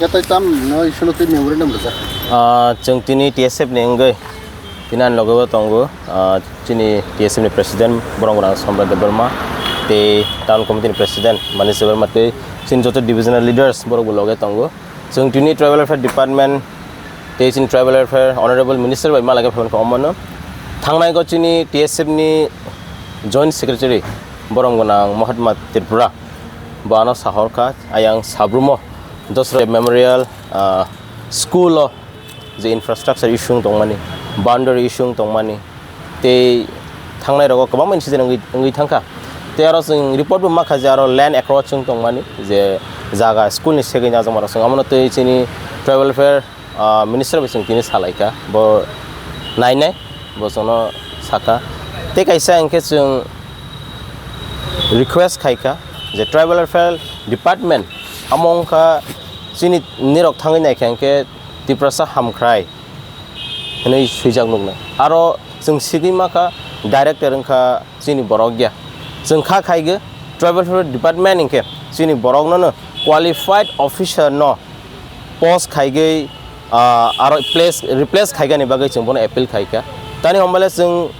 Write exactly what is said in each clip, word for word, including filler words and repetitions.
Khe tei tam no isulo tei memorandum rijak. Ah, chwng tini T S F ni wngwi tini ani loge o tongo, ah, chini T S F ni president borok rang Samrat Debbarma tei town committee ni president Manish Debbarma tei chini joto divisional leaders borok bo loge tongo. Chwng tini tribal welfare department tei chini tribal welfare honorable minister bai malage phaimani kha omono. Thangnai go chini T S F ni joint secretary borom gwnang Mahatma Tripura bo ano sahor kha ayang sabrumo Dosra Memorial, ah, school o je infrastructure issue wng tongmani, boundary issue wng tongmani, tei thangnai rogo kwbangma incident wngwi, wngwi thangkha. Tei aro chwng report bo makha je aro land encroach wng tongmani, je jaga school ni segwi najakma rok chwng abono tei chini tribal welfare, ah, minister bai chwng tini salaikha, bo nainai, bo chwngno sakha. Tei kaisa hinkhe chwng request khaikha je tribal welfare department amo wngkha chini nirok thangwi naikha hinkhe Tiprasa Hamkrai hinwi swijak nuknai. Aro chwng sigwi makha director wngkha chini borok ya. Chwng kha khaigwi tribal welfare department hinkhe chini borokno no qualified officer no post khaigwi, ah, aro place, replace khaigani bagwi chwng bono appeal khaikha. Tani hwnbale chwng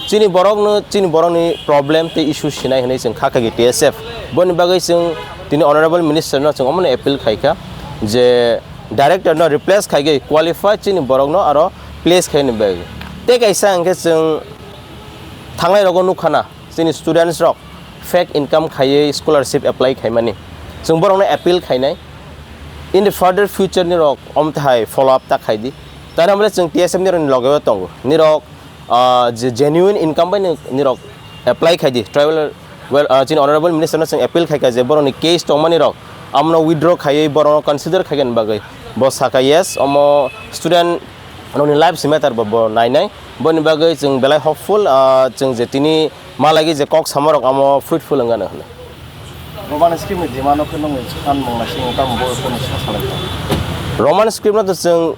chini borokno, chini borokni problem tei issue sinai hwnwi chwng kha khaigwi T S F. Boni bagwi chwng tini honorable minister no chwng omono appeal khaikha je director no replace khaigwi qualified chini borokno aro place khaini bagwi. Tei kaisa hinkhe chwng thangnai rogo nukha na chini students rok fake income khaiwi scholarship apply khaimani. Chwng borokno appeal khainai. In the further future nirok omthai follow up ta khaidi. Tani hwnbale chwng T S F nirokni logeo tongo. Nirok, ah, je genuine income bai ni-, nirok apply khaidi. Tribal, well, ah, chini honorable minister no chwng appeal khaikha je borokni case tongmani rok amno withdraw khaiwi borokno consider khaigani bagwi. Bo sakha yes, omo student rokni life si matter bo, bo nainai. Boni bagwi chwng belai hopeful, ah, chwng je tini malagi je kok samarok amo fruitful wngano hwnwi. Roman script ni demand o khe nung sukhan mung naising tamo bo kono sa salai tong. Roman script no to chwng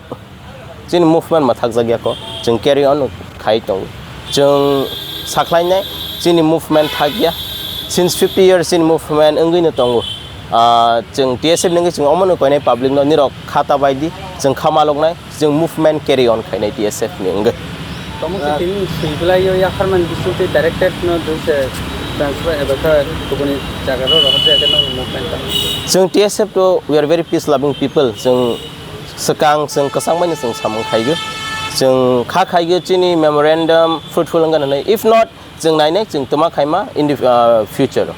chini movement ma thakjak ya ko, chwng carry on khai tong. Chwng sakhlainai chini movement thak ya. Since fifty years chini movement wngwi no tongo. Ah, chwng T S F ni wngwi chwng omo no koinai public no nirok khata bai di, chwng kha maloknai. Chwng movement carry on khainai T S F ni wngwi. Tamo se tini sui belai yo yaphar man bisu tei directed no dose transfer eba kha kubuni jaga ro rohor jaya no movement ta. Chwng T S F to we are very peace loving people. Chwng swkang chwng kwchang bai no chwng samung khaigo. Chwng kha khaigo chini memorandum fruitful wngkha hinwi. If not, chwng nainai chwng twma khaima in the, uh, future o.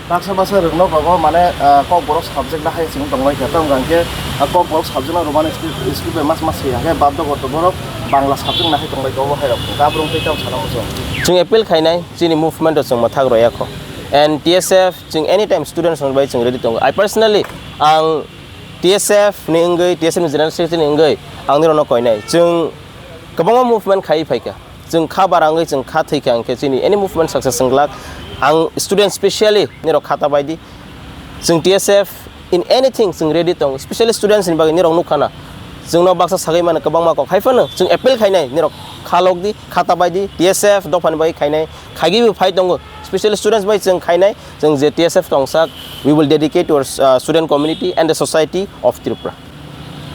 Baksa baksa rwkno bago mane, ah, kokborok subject na hai chwng tonglaikha, tamo hwnkhe, ah, kokborok subject no Roman script, script bai mas mas se hwnkhe badhogorto borok Bangla subject na hai tonglaikha, obo hai rok hwnkhe aborok tei tamo sana muchung. Chwng appeal khainai chini movement o chwng mwthak roya kho. And T S F chwng anytime students rok bai chwng ready tongo. I personally ang T S F ni wngwi, T S F ni general secretary ni wngwi ang nirokno koinai. Chwng kwbangma movement khaiwi phaikha. Chwng kha barangwi chwng kha thwikha hwnkhe chini any movement success wng glak. Ang student specially nirok khata bai di. Chwng T S F in anything chwng ready tongo. Specially students ni bagwi nirok nukha na. Chwngno baksa sagwi mano kwbangma kok. Hai phano chwng appeal khainai nirok kha lok di, khata bai di. T S F dophani bagwi khainai, khaigwi bo phai tongo. Specially students bai chwng khainai, chwng je T S F tongsak, we will dedicate to our, uh, student community and the society of Tripura.